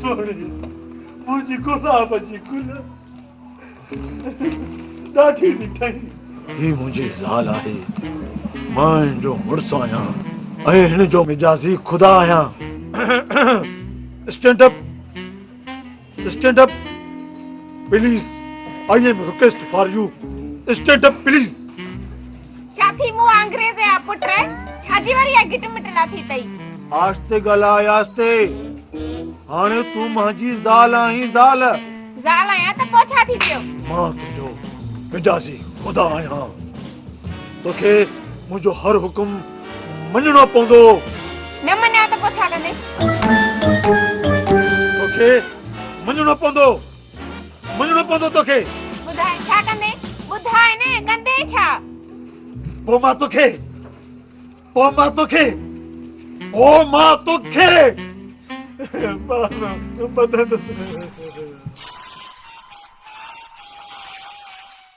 سهڻي، منهنجي گلاب جي گل، ڏاڍي ڏٺئي. هي منهنجي زال آهي، مان هن جو مڙس آهيان ۽ هن جو مجازي خدا آهيان. Stand up, stand up, please, I am request for you, stand up please. ڇا ٿي مون انگريز جا پٽ، ڇا جي وري اها گٽ مٽ لاٿي اٿئي؟ آهستي ڳالهاء آهستي، هاڻي تون منهنجي زال آهين زال. زال آهيان ته پوء ڇا ٿي پيو؟ مان تنهنجو مجازي خدا آهيان، توکي منهنجو هر حڪم مڃڻو پوندو. نه مڃيان ته پوء ڇا ڪندين؟ توکي مڃڻو پوندو، مڃڻو پوندو توکي. ٻڌاء ڇا ڪندين؟ ٻڌاء نه ڪندين ڇا؟ پوء مان توکي، پوء مان توکي، پوء مان توکي ٻڌندس.